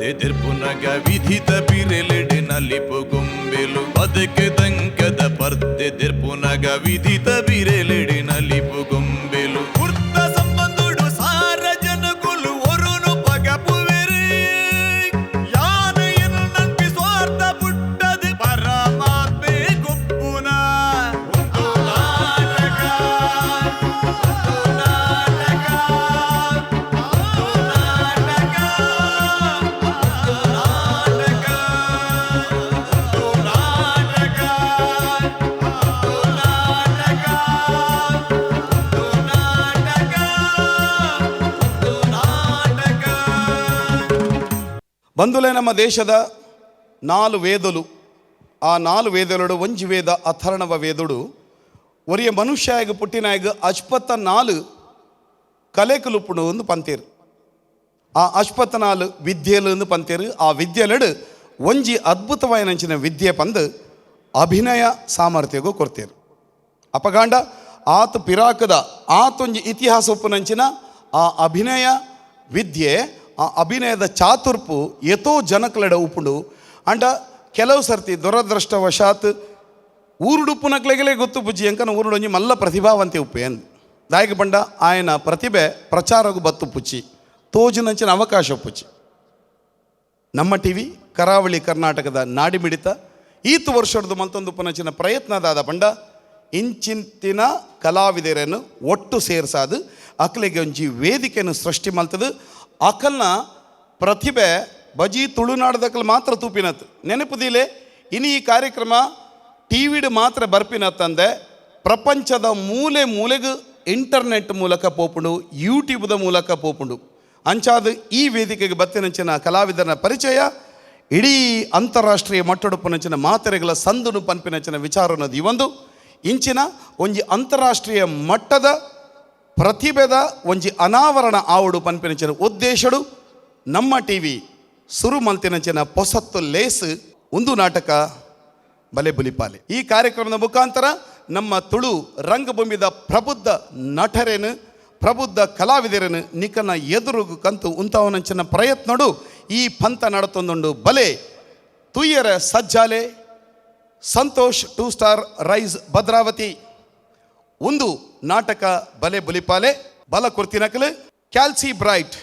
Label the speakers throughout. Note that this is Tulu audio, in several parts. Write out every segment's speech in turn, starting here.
Speaker 1: ಪರ್ತೆ ತಿರ್ಪುನಗ ವಿಧಿತ ಬಿರೆಲೆಡೆ ನಲಿಪು ಗೊಂಬೆಲು. ಬದುಕು ದಂಕದ ಪರ್ತೆ ತಿರ್ಪುನಗ ವಿಧಿತ ಬಿರೆಲೆಡೆ ನಲಿಪು ಗೊಂಬೆಲು. ಕುರ್ತ ಸಂಬಂಧುಡು ಸಾರ ಜನಕುಲು ಒರುನು ಪಗಪುವೆರು. ಯಾನ ಎನ್ನಂಪಿ ಸ್ವಾರ್ಥ ಪುಟ್ಟದು ಪರಮಾತ್ಮೆ ಗೊಪ್ಪುನ. ಒಂದು ನಾಟಕ, ಒಂದು ನಾಟಕ, ಒಂದು ನಾಟಕ, ಒಂದು ನಾಟಕ, ಒಂದು ನಾಟಕ, ಒಂದು ನಾಟಕ, ಒಂದು ನಾಟಕ, ಒಂದು ನಾಟಕ.
Speaker 2: ಬಂದುಲೆ ನಮ್ಮ ದೇಶದ ನಾಲು ವೇದಲು, ಆ ನಾಲು ವೇದಲುಡು ಒಂಜಿ ವೇದ ಅಥರ್ಣವ ವೇದುಡು. ಒರಿಯ ಮನುಷ್ಯಾಯಗ ಪುಟ್ಟಿನಾಯಗ ಅಜ್ಪತ್ತ ನಾಲು ಕಲೆಕುಲುಪುಡು ಒಂದು ಪಂತೇರು. ಆ ಅಜ್ಪತ್ತ ನಾಲು ವಿದ್ಯೆಲು ಎಂದು ಪಂತೇರು. ಆ ವಿದ್ಯೆಲಡು ಒಂಜಿ ಅದ್ಭುತವಾಯಿನಂಚಿನ ವಿದ್ಯೆ ಪಂದು ಅಭಿನಯ ಸಾಮರ್ಥ್ಯಗೂ ಕೊಡ್ತೇರು. ಅಪಗಾಂಡ ಆತ ಪಿರಾಕದ ಆತೊಂಜಿ ಇತಿಹಾಸ ಉಪ್ಪುನಂಚಿನ ಆ ಅಭಿನಯ ವಿದ್ಯೆ, ಆ ಅಭಿನಯದ ಚಾತುರ್ಪು ಎತೋ ಜನಕ್ಲೆಡ ಉಪ್ಪುಂಡು. ಅಂಡ ಕೆಲವು ಸರ್ತಿ ದುರದೃಷ್ಟವಶಾತ್ ಊರುಡುಪ್ಪುನಕ್ಲೆಗಲೇ ಗೊತ್ತು ಬುಜ್ಜಿ ಅಂಕನ ಊರುಡೊಂಜಿ ಮಲ್ಲ ಪ್ರತಿಭಾವಂತೆ ಉಪ್ಪೆ ಅಂದ್. ದಾಯಕ ಪಂಡ ಆಯನ ಪ್ರತಿಭೆ ಪ್ರಚಾರಗು ಬತ್ತು ಪುಚ್ಚಿ, ತೋಜಿನಂಚಿನ ಅವಕಾಶ ಪುಚ್ಚಿ. ನಮ್ಮ ಟಿವಿ ಕರಾವಳಿ ಕರ್ನಾಟಕದ ನಾಡಿಮಿಡಿತ ಈತು ವರ್ಷದ ಮತ್ತೊಂದು ಪುನಚಿನ ಪ್ರಯತ್ನದಾದ ಪಂಡ ಇಂಚಿಂತಿನ ಕಲಾವಿದರನ್ನು ಒಟ್ಟು ಸೇರ್ಸಾದು ಅಕಲಿಗೆ ಒಂಜಿ ವೇದಿಕೆಯನ್ನು ಸೃಷ್ಟಿ ಮಲ್ತದು. ಅಕಲ್ನ ಪ್ರತಿಭೆ ಬಜಿ ತುಳುನಾಡದಕಲ್ ಮಾತ್ರ ತೂಪಿನತ್ ನೆನಪುದಿಲೆ. ಇನಿ ಈ ಕಾರ್ಯಕ್ರಮ ಟಿ ವಿಡ್ ಮಾತ್ರ ಬರ್ಪಿನತ್ತಂದೆ ಪ್ರಪಂಚದ ಮೂಲೆ ಮೂಲೆಗೂ ಇಂಟರ್ನೆಟ್ ಮೂಲಕ ಪೋಪುಂಡು, ಯೂಟ್ಯೂಬ್ದ ಮೂಲಕ ಪೋಪುಂಡು. ಅಂಚಾದ ಈ ವೇದಿಕೆಗೆ ಬತ್ತಿನಂಚಿನ ಕಲಾವಿದರ ಪರಿಚಯ ಇಡೀ ಅಂತಾರಾಷ್ಟ್ರೀಯ ಮಟ್ಟೊಡುಪುನಂಚಿನ ಮಾತೆರೆಗಳ ಸಂದುನು ಪನ್ಪಿನಂಚಿನ ವಿಚಾರನದು ಇವೊಂದು ಇಂಚಿನ ಒಂಜಿ ಅಂತಾರಾಷ್ಟ್ರೀಯ ಮಟ್ಟದ ಪ್ರತಿಭೆದ ಒಂಜಿ ಅನಾವರಣ ಆವಡು ಪನ್ಪಿನಂಚಿನ ಉದ್ದೇಶಡು ನಮ್ಮ ಟಿ ವಿ ಸುರು ಮಲ್ತಿನಂಚಿನ ಪೊಸತ್ತು ಲೇಸ್ ಒಂದು ನಾಟಕ ಬಲೆ ಬುಲಿಪಾಲೆ. ಈ ಕಾರ್ಯಕ್ರಮದ ಮುಖಾಂತರ ನಮ್ಮ ತುಳು ರಂಗಭೂಮಿದ ಪ್ರಬುದ್ಧ ನಟರೇನು, ಪ್ರಬುದ್ಧ ಕಲಾವಿದರೇನು ನಿಕನ ಎದುರುಗು ಕಂತು ಉಂತಾವನಂಚಿನ ಪ್ರಯತ್ನಡು ಈ ಪಂಥ ನಡತೊಂದುಂಡು. ಬಲೆ ತುಯ್ಯರ ಸಜ್ಜಾಲೆ Santosh two star rice Bhadravati. ಒಂದು ನಾಟಕ ಬಲೆ ಬುಲಿಪಾಲೆ ಬಲ ಕುರ್ತಿನಕಲು ಕ್ಯಾಲ್ಸಿ bright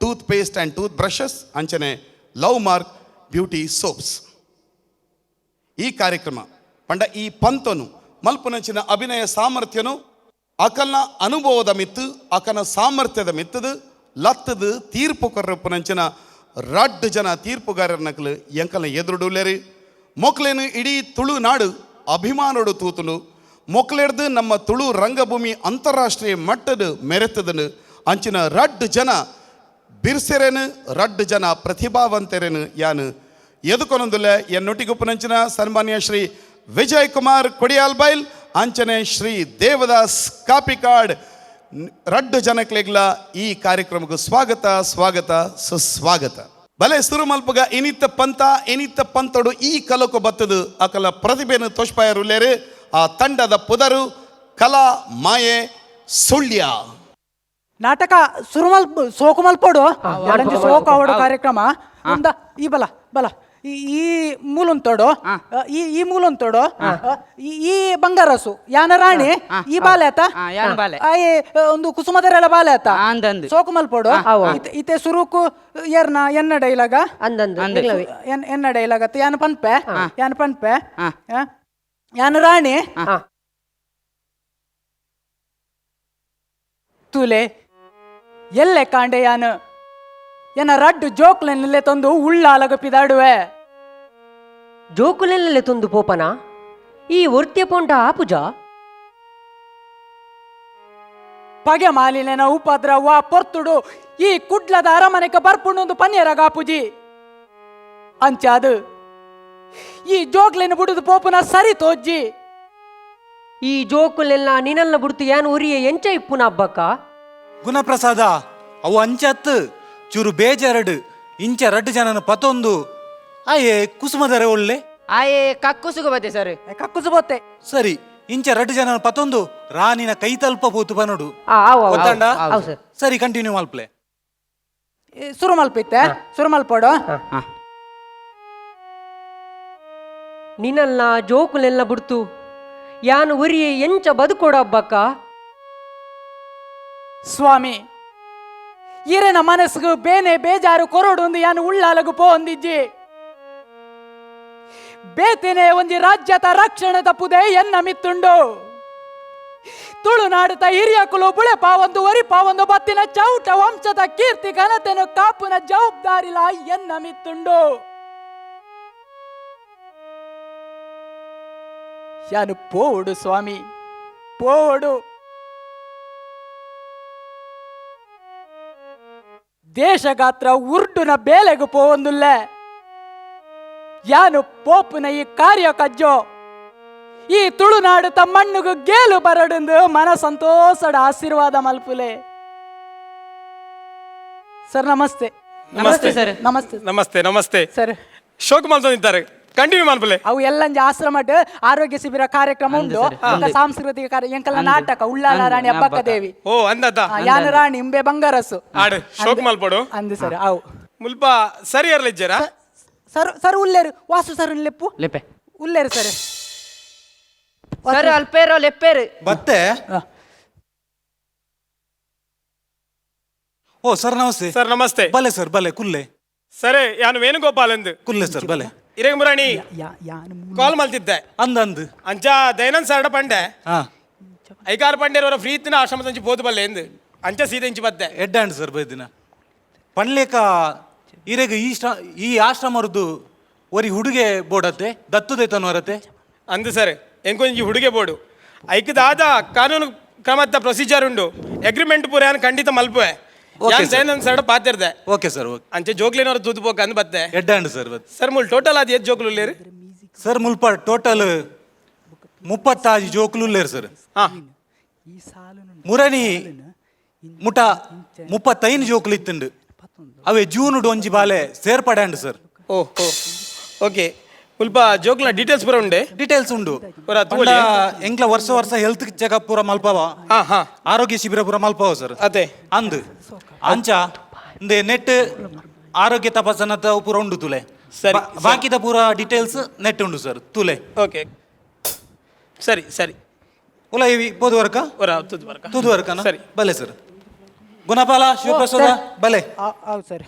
Speaker 2: tooth paste and tooth brushes ಅಂಚನೆ love mark beauty soaps. ಈ ಕಾರ್ಯಕ್ರಮ ಪಂಡ ಈ ಪಂತನು ಮಲ್ಪುನಂಚಿನ ಅಭಿನಯ ಸಾಮರ್ಥ್ಯನು ಅಕಲ್ನ ಅನುಭವದ ಮಿತ್ತು, ಅಕನ ಸಾಮರ್ಥ್ಯದ ಮಿತ್ತದು ಲತ್ತದು ತೀರ್ಪು ಕೊರ್ರಪ್ಪುನಂಚಿನ ರಡ್ಡು ಜನ ತೀರ್ಪುಗಾರರ ನಕಲು ಎಂಕಲ್ನ ಎದುರುಡುಲ್ಲೇರಿ. ಮೊಕ್ಲೇನು ಇಡೀ ತುಳುನಾಡು ಅಭಿಮಾನೋಡು ತೂತುನು. ಮೊಕ್ಲೆಡ್ದು ನಮ್ಮ ತುಳು ರಂಗಭೂಮಿ ಅಂತಾರಾಷ್ಟ್ರೀಯ ಮಟ್ಟದ ಮೆರೆತದನು. ಅಂಚಿನ ರಡ್ಡು ಜನ ಬಿರ್ಸೆರೇನು, ರಡ್ಡು ಜನ ಪ್ರತಿಭಾವಂತರೇನು ಯಾನು ಎದುಕೊನೊಂದುಲ್ಲ. ಎನ್ನೊಟ್ಟಿಗುಪ್ಪನಂಚಿನ ಸನ್ಮಾನ್ಯ ಶ್ರೀ ವಿಜಯ್ ಕುಮಾರ್ ಕೊಡಿಯಾಲ್ ಬೈಲ್, ಅಂಚನೆ ಶ್ರೀ ದೇವದಾಸ್ ಕಾಪಿಕಾಡ್ ರಡ್ಡು ಜನಕ್ಲೆಗ್ಲ ಈ ಕಾರ್ಯಕ್ರಮಕ್ಕೆ ಸ್ವಾಗತ, ಸ್ವಾಗತ, ಸುಸ್ವಾಗತ. ಬಲೆ ಸುರುಮಲ್ಪಗ ಇನಿತ್ತ ಪಂತ ಇನಿತ್ತ ಪಂತಡು ಈ ಕಲಕು ಬತ್ತದು ಅಕಲ ಪ್ರತಿಭೆಯನ್ನು ತೋಷ್ಪಾಯರುಲ್ಲೇರು. ಆ ತಂಡದ ಪುದರು ಕಲಾ ಮಾಯೆ ಸುಳ್ಯ.
Speaker 3: ನಾಟಕ ಸುರುಮಲ್ ಸೋಕು ಮಲ್ಪೋಡು, ಸೋಕು ಅವಡು ಕಾರ್ಯಕ್ರಮ ಉಂದ. ಈ ಬಲ ಬಲ ಈ ಈ ಮೂಲೊಂತೋಡು, ಈ ಈ ಮೂಲೊಂತೋಡು, ಈ ಈ ಬಂಗಾರಸು ಯಾನ ರಾಣಿ, ಈ ಬಾಲೆ ಆತ.
Speaker 4: ಯಾನ ಬಾಲೆ.
Speaker 3: ಆಯೆ ಒಂದು ಕುಸುಮದರೆಲ್ಲ ಬಾಲೆ ಆತ.
Speaker 4: ಅಂದಂದು.
Speaker 3: ಸೋಕು ಮಲ್ಪೋಡು. ಇತ್ತೆ ಸುರುಕು ಏರ್ನ ಎನ್ನ ಡೈಲಾಗ?
Speaker 5: ಅಂದಂದು.
Speaker 4: ಅಂದು.
Speaker 5: ನಿಗ್ಲವೆ.
Speaker 3: ಎನ್ನ ಡೈಲಾಗ್ ಅತ್ತ? ಯಾನ ಪನ್ಪೆ, ಯಾನ ಪನ್ಪೆ, ಆ? ಯಾನ ರಾಣಿ. ತುಲೆ ಎಲ್ಲೆ ಕಾಂಡೆ ಯಾನು ಎನ್ನ ರಡ್ಡು ಜೋಕ್ಲೆನ್ನೆಲ್ಲೆ ತಂದು ಉಳ್ಳಾಲಗ ಪಿದಾಡುವೆ.
Speaker 5: ಜೋಕುಲೆಲ್ಲೆಲ್ಲ ತುಂದು ಪೋಪನ ಈ ಒರ್ತ್ಯ ಪೋಂಡ ಆಪುಜ.
Speaker 3: ಪಗೆ ಮಾಲಿನ ಉಪದ್ರ ವಾ ಪೊರ್ತುಡು ಈ ಕುಡ್ಲದ ಅರಮನೆಕ ಬರ್ಪುಂಡೊಂದು ಪನ್ಯರಗಾಪುಜಿ. ಅಂಚಾದು ಈ ಜೋಕ್ಲೆನ್ ಬುಡುದು ಪೋಪುನ ಸರಿ ತೋಜ್ಜಿ.
Speaker 5: ಈ ಜೋಕುಲೆಲ್ಲ ನಿನಲ್ಲ ಬುಡ್ತು ಯಾನ್ ಉರಿಯ ಎಂಚ ಇಪ್ಪುನ ಹಬ್ಬಕ್ಕ?
Speaker 6: ಗುಣಪ್ರಸಾದ, ಅವು ಅಂಚತ್ತು ಚೂರು ಬೇಜಾರಡು ಇಂಚ ರಡ್ಡು ಜನನ ಪತೊಂದು ಆಯೆ ಕುಸುಮದರೆ ಒಳ್ಳೆ.
Speaker 4: ಆಯೆ ಕಕ್ಕುಸುಗು ಬತ್ತೆ ಸರ್.
Speaker 3: ಕಕ್ಕುಸು ಬೋತೆ.
Speaker 6: ಸರಿ, ಇಂಚ ರಡ್ಡು ಜನನ ಪತೊಂದು ರಾಣಿನ ಕೈ ತಲ್ಪ ಪೋತು ಬನೋಡು.
Speaker 5: ಆ, ಆವು, ಆವು.
Speaker 6: ಗೊತ್ತಂಡ?
Speaker 5: ಆವು ಸರ್.
Speaker 6: ಸರಿ, ಕಂಟಿನ್ಯೂ ಮಲ್ಪ್ಲೆ.
Speaker 3: ಸುರು ಮಲ್ಪಿತ್ತೆ, ಸುರು ಮಲ್ಪೋಡು.
Speaker 5: ನಿನ್ನಲ್ಲ ಜೋಕುಲೆಲ್ಲ ಬಿಡ್ತು ಯಾನು ಉರಿ ಎಂಚ ಬದುಕೋಡ ಹಬ್ಬಕ್ಕ.
Speaker 3: ಸ್ವಾಮಿ, ಈರೆನ ಮನಸ್ಸಿಗೆ ಬೇನೆ ಬೇಜಾರು ಕೊರಡು ಒಂದು ಯಾನು ಉಳ್ಳಾಲಗು ಪೋ ಒಂದಿಜ್ಜಿ. ಬೇತೇನೆ ಒಂಜಿ ರಾಜ್ಯದ ರಕ್ಷಣೆ ತಪ್ಪುದೇ ಎನ್ನ ಮಿತ್ತುಂಡು. ತುಳುನಾಡುತ್ತ ಹಿರಿಯಕುಲು ಬುಳೆಪ ಒಂದು ಒರಿಪ ಒಂದು ಬತ್ತಿನ ಚೌಟ ವಂಶದ ಕೀರ್ತಿ ಘನತೆನು ಕಾಪುನ ಜವಾಬ್ದಾರಿಲ ಎನ್ನ ಮಿತ್ತುಂಡು. ಯಾನು ಪೋಡು ಸ್ವಾಮಿ, ಪೋಡು. ದೇಶಗಾತ್ರ ಉರ್ಡುನ ಬೇಲೆಗು ಪೋವೊಂದುಲ್ಲೆ. ಯಾನು ಪೋಪುನ ಈ ಕಾರ್ಯ ಕಜ್ಜೋ ಈ ತುಳುನಾಡು ತಮ್ಮಣ್ಣುಗು ಗೇಲು ಬರಡುಂದು ಮನ ಸಂತೋಷದ ಆಶೀರ್ವಾದ ಮಲ್ಪುಲೆ. ಸರ್ ನಮಸ್ತೆ.
Speaker 5: ನಮಸ್ತೆ ಸರ್.
Speaker 3: ನಮಸ್ತೆ.
Speaker 7: ನಮಸ್ತೆ ನಮಸ್ತೆ
Speaker 3: ಸರ್.
Speaker 7: ಶೋಕ್ ಮಲ್ತೊಂದಿದ್ದಾರೆ, ಕಂಟಿನ್ಯೂ ಮಲ್ಪಲೆ.
Speaker 3: ಅವು ಎಲ್ಲಂಜ ಆಶ್ರಮಡ್ ಆರೋಗ್ಯ ಶಿಬಿರ ಕಾರ್ಯಕ್ರಮ ಉಂಟು, ಬೊಕ್ಕ ಸಾಂಸ್ಕೃತಿಕ ಕಾರ್ಯ, ಎಂಕಲ್ನ ನಾಟಕ ಉಳ್ಳಾಲ ರಾಣಿ ಅಬ್ಬಕ್ಕ ದೇವಿ.
Speaker 7: ಓ ಅಂದತ್ತ.
Speaker 3: ಯಾನ ರಾಣಿ ಇಂಬೆ ಬಂಗಾರಸು.
Speaker 7: ಆಡು ಶೋಕ್ ಮಲ್ಪಡು.
Speaker 3: ಅಂದು ಸರ್ ಅವು.
Speaker 7: ಮುಲ್ಪ ಸರಿ ಇರ್ಲಿಜ್ಜರಾ?
Speaker 3: ಸರ್ ಸರ್ ಉಲ್ಲೇರು, ವಾಸು ಸರ್ ಲೆಪ್ಪು.
Speaker 4: ಲೆಪ್ಪೆ.
Speaker 3: ಉಲ್ಲೇರು ಸರ್.
Speaker 4: ಸರ್ ಅಲ್ಪೇರೋ ಲೆಪ್ಪೇರು.
Speaker 6: ಬತ್ತೆ. ಓ ಸರ್ ನಮಸ್ತೆ.
Speaker 7: ಸರ್ ನಮಸ್ತೆ.
Speaker 6: ಬಲೆ ಸರ್ ಬಲೆ, ಕುಲ್ಲೆ.
Speaker 7: ಸರಿ, ಯಾನು ವೇಣುಗೋಪಾಲ್ ಎಂದು.
Speaker 6: ಕುಲ್ಲೆ ಸರ್ ಬಲೆ.
Speaker 7: ಇರೇಗ ಮುರಾಣಿ
Speaker 3: ಯಾನು
Speaker 7: ಕಾಲ್ ಮಲ್ತಿದ್ದೆ.
Speaker 6: ಅಂದ ಅಂದ್.
Speaker 7: ಅಂಚ ದಯಾನಂದ್ ಸರ್ಡ ಪಂಡೆ.
Speaker 6: ಹಾ.
Speaker 7: ಐಕಾರ್ ಪಂಡೇರವರ ಫ್ರೀ ಇತ್ತಿನ ಆಶ್ರಮದಂಚಿ ಪೋದು ಬಲ್ಲೆ ಎಂದು ಅಂಚ ಸೀದೆ ಇಂಚಿ ಬತ್ತೆ.
Speaker 6: ಎಡ್ಡಾಂಡ್ ಸರ್ ಬೈದಿನ ಪಣ್ಲೇಕ ಇರೆಗ್ ಈ ಈ ಆಶ್ರಮರದ್ದು ಒರಿ ಹುಡುಗೆ ಬೋಡತ್ತೆ ದತ್ತುದೆ ತನ್ವರತೆ.
Speaker 7: ಅಂದು ಸರ್, ಎಂಕೊಂಜಿ ಹುಡುಗೆ ಬೋಡು. ಐಕ್ ದಾದ ಕಾನೂನು ಕ್ರಮದ ಪ್ರೊಸೀಜರ್ ಉಂಡು, ಅಗ್ರಿಮೆಂಟ್ ಪೂರ ಯಾನ್ ಖಂಡಿತ ಮಲ್ಪುವೆ.
Speaker 6: Okay,
Speaker 7: ಯಾನ್
Speaker 6: sir.
Speaker 7: Dayanand sir ಪಾತಿರ್ದೆ.
Speaker 6: Okay sir okay.
Speaker 7: ಅಂಚೆ ಜೋಗ್ಲಿನವರ ತೂದು ಪೋಕ ಅಂದ್ ಬತ್ತೆ.
Speaker 6: ಎಡ್ಡಾಂಡ್ ಸರ್ ಬತ್.
Speaker 7: ಸರ್ ಮುಲ್ ಟೋಟಲ್ ಅದು ಏತ್ ಜೋಕ್ಲು ಉಲ್ಲೇರು?
Speaker 6: ಸರ್ ಮುಲ್ಪ ಟೋಟಲ್ 36 ಜೋಕ್ಲು ಉಲ್ಲೇರು ಸರ್.
Speaker 7: ಹಾ.
Speaker 6: ಮುರಣಿ ಮುಟ 35 ಜೋಕ್ಲು ಇತ್ತುಂಡು. ಅವೇ ಜೂನ್ ಡೊಂಜಿ ಬಾಲೆ ಸೇರ್ಪಡೆ ಸರ್.
Speaker 7: ಓ ಓ ಓಕೆ, ಮುಲ್ಪ ಜೋಕ್ಲ ಡೀಟೇಲ್ಸ್ ಪೂರ ಉಂಡೆ?
Speaker 6: ಡೀಟೇಲ್ಸ್ ಉಂಡು.
Speaker 7: ಪೂರ ತೂವೊಲಿ.
Speaker 6: ಪಂಡ ಎಂಕ್ಲ ವರ್ಷ ವರ್ಷ ಹೆಲ್ತ್ ಚೆಕಪ್ ಪೂರ ಮಲ್ಪವ.
Speaker 7: ಹಾ ಹಾ.
Speaker 6: ಆರೋಗ್ಯ ಶಿಬಿರ ಪೂರ ಮಲ್ಪವ ಸರ್.
Speaker 7: ಅದೇ.
Speaker 6: ಅಂದ್ ಅಂಚ ಇಂದೆ ನೆಟ್ ಆರೋಗ್ಯ ತಪಾಸಣೆ ಪೂರ ಉಂಡು ತುಲೆ.
Speaker 7: ಸರಿ,
Speaker 6: ಬಾಕಿದ ಪೂರ ಡೀಟೇಲ್ಸ್ ನೆಟ್ ಉಂಡು ಸರ್ ತುಲೆ.
Speaker 7: ಓಕೆ ಸರಿ ಸರಿ.
Speaker 6: ಉಲ ಇವಿ ಪೋದುವರ್ಕ.
Speaker 7: ಪೂರ ತೂದು ಬರ್ಕ.
Speaker 6: ತೂದುವರ್ಕನ.
Speaker 7: ಸರಿ.
Speaker 6: ಬಲೆ ಸರ್. ಗುಣಪಾಲ ಶಿವಪ್ರಸಾದ ಬಲೆ.
Speaker 3: ಹೌದು ಸರ್,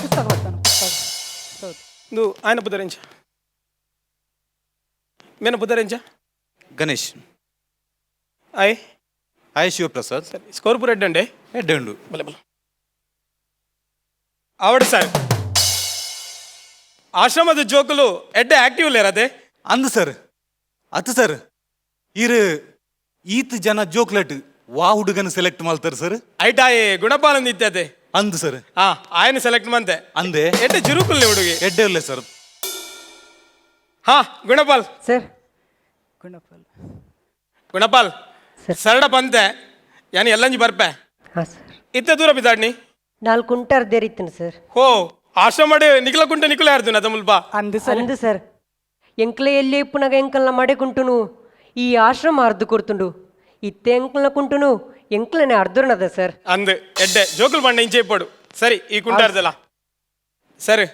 Speaker 3: ಪುಸ್ತಕ ಬರ್ತಾನೆ ಪುಸ್ತಕ. ಹೌದು.
Speaker 7: ಇದು ಆಯನ ಪುದರೆಂಚ ಮೇನ ಪುದರೆಂಚ?
Speaker 6: ಗಣೇಶ್.
Speaker 7: ಆಯ್.
Speaker 6: ಆಯ್ ಶಿವಪ್ರಸಾದ್.
Speaker 7: ಸರಿ, ಸ್ಕೋರ್ ಪೂರ ಎಡ್ಡೆ ಉಂಡೆ?
Speaker 6: ಎಡ್ಡೆ ಉಂಡು.
Speaker 7: ಬಲೆ ಬಲೆ ಆವಡ್ ಸರ್, ಆಶ್ರಮದ ಜೋಕುಲು ಎಡ್ಡೆ ಆಕ್ಟಿವ್ ಲೇರ್ ಅದೇ.
Speaker 6: ಅಂದ್ ಸರ್, ಅತ್ ಸರ್, ಇರು ಈತ್ ಜನ ಜೋಕ್ಲೆಟ್ ವಾ ಹುಡುಗನ ಸೆಲೆಕ್ಟ್ ಮಾಡ್ತಾರೆ ಸರ್?
Speaker 7: ಐಟಾಯ್ ಗುಣಪಾಲಂದ್ ಇತ್ತತೆ.
Speaker 6: ಅಂದ್ ಸರ್.
Speaker 7: ಹಾ, ಆಯನ ಸೆಲೆಕ್ಟ್ ಮಂತೆ.
Speaker 6: ಅಂದೆ.
Speaker 7: ಎಡ್ಡೆ ಚುರುಕುಲ್ಲೆ ಹುಡುಗಿ.
Speaker 6: ಎಡ್ಡೆ ಉಲ್ಲೆ ಸರ್.
Speaker 7: ಹಾ ಗುಣಪಾಲ್.
Speaker 5: ಸರ್.
Speaker 3: ಗುಣಪಾಲ್.
Speaker 7: ಗುಣಪಾಲ್ ಸರಡ ಪಂತೆ ಯಾನ್ ಎಲ್ಲಂಜಿ ಬರ್ಪೆ.
Speaker 5: ಹಾ ಸರ್.
Speaker 7: ಇತ್ತೆ ದೂರ ಬಿದ್ದಾಡ್ನಿ.
Speaker 5: ನಾಲ್ಕು ಕುಂಟಾರ್ ದೇರಿತ್ತನು ಸರ್.
Speaker 7: ಹೋ ಆಶ್ರಮ ನಿಖಲ ಕುಂಟೆ ನಿಖಲ ಯಾರ್ದು ಅದ ಮುಲ್ಪ.
Speaker 3: ಅಂದು ಸರ್.
Speaker 5: ಅಂದು ಸರ್, ಎಂಕ್ಲೆ ಎಲ್ಲಿ ಇಪ್ಪುನಗ ಎಂಕಲ್ನ ಮಡೆ ಕುಂಟುನು ಈ ಆಶ್ರಮ ಅರ್ದು ಕೊಡ್ತುಂಡು. ಇತ್ತೆ ಎಂಕಲ್ನ ಕುಂಟುನು ಎಂಕ್ಲನೆ ಅರ್ದುರ್ನದ ಸರ್.
Speaker 7: ಅಂದ್ ಎಡ್ಡೆ ಜೋಕುಲ್ ಬಂಡ ಇಂಚೆ ಇಪ್ಪಡು. ಸರಿ, ಈ ಕುಂಟಾರ್ದಲ್ಲ ಸರ್.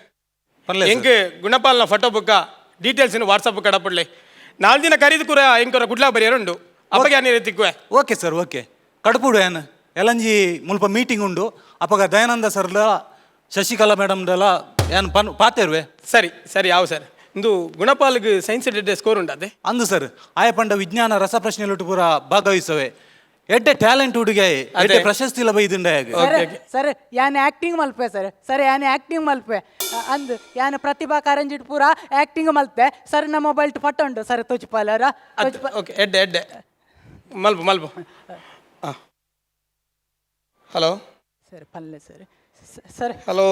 Speaker 6: ಪನ್ಲೆ ಸರ್.
Speaker 7: ಎಂಕ್ ಗುಣಪಾಲ್ನ photo book details WhatsApp ಕಡಪಡ್ಲೆ. ನಾಲ್ ದಿನ ಕರೀದು ಕೂರ ಎಂಕೊರ ಕುಡ್ಲಾ ಬರಿಯರ್ ಉಂಡು, ಅಪ್ಪಗೆ ಅನೇರೆ ತಿಕ್ಕುವೆ.
Speaker 6: Okay sir okay. ಕಡಪುಡು ಏನ್ ಎಲ್ಲಂಜಿ ಮುಲ್ಪ ಮೀಟಿಂಗ್ ಉಂಡು. ಅಪಗ ದಯಾನಂದ ಸರ್ಲ ಶಶಿಕಲಾ ಮೇಡಮ್ದೆಲ್ಲ ಏನ್ ಪನ್ ಪಾತೇರುವೆ.
Speaker 7: ಸರಿ ಸರಿ ಯಾವ ಸರ್, ಇಂದು ಗುಣಪಾಲ್ಗೆ ಸೈನ್ಸ್ ಎಡ್ಡೆ ಸ್ಕೋರ್ ಉಂಡದೆ.
Speaker 6: ಅಂದು ಸರ್, ಆಯ ಪಂಡ ವಿಜ್ಞಾನ ರಸಪ್ರಶ್ನೆ ಪೂರ ಭಾಗವಹಿಸವೆ. ಎಡ್ಡೆ ಟ್ಯಾಲೆಂಟ್ ಹುಡುಗ, ಎಡ್ಡೆ ಪ್ರಶಸ್ತಿ ಲಭ ಇದುಂಡ.
Speaker 3: ಸರ್ ಸರ್ ಯಾನ್ ಆಕ್ಟಿಂಗ್ ಮಲ್ಪೆ ಸರ್. ಸರ್ ಯಾನ್ ಆಕ್ಟಿಂಗ್ ಮಲ್ಪೆ ಅಂದ್ ಯಾನ್ ಪ್ರತಿಭಾ ಕಾರಂಜಿಟ್ ಪೂರ ಆಕ್ಟಿಂಗ್ ಮಲ್ತೆ ಸರ್. ನಮ್ಮ ಮೊಬೈಲ್ ಫೋಟೋ ಉಂಡು ಸರ್, ತೋಚಿಪಾಲರ.
Speaker 7: ಓಕೆ, ಎಡ್ಡೆ ಎಡ್ಡೆ ಮಲ್ಪು ಮಲ್ಪು. ಹಾಂ ಹಲೋ
Speaker 3: ಸರ್ ಪಲ್ಲೆ sir. Sir
Speaker 7: hello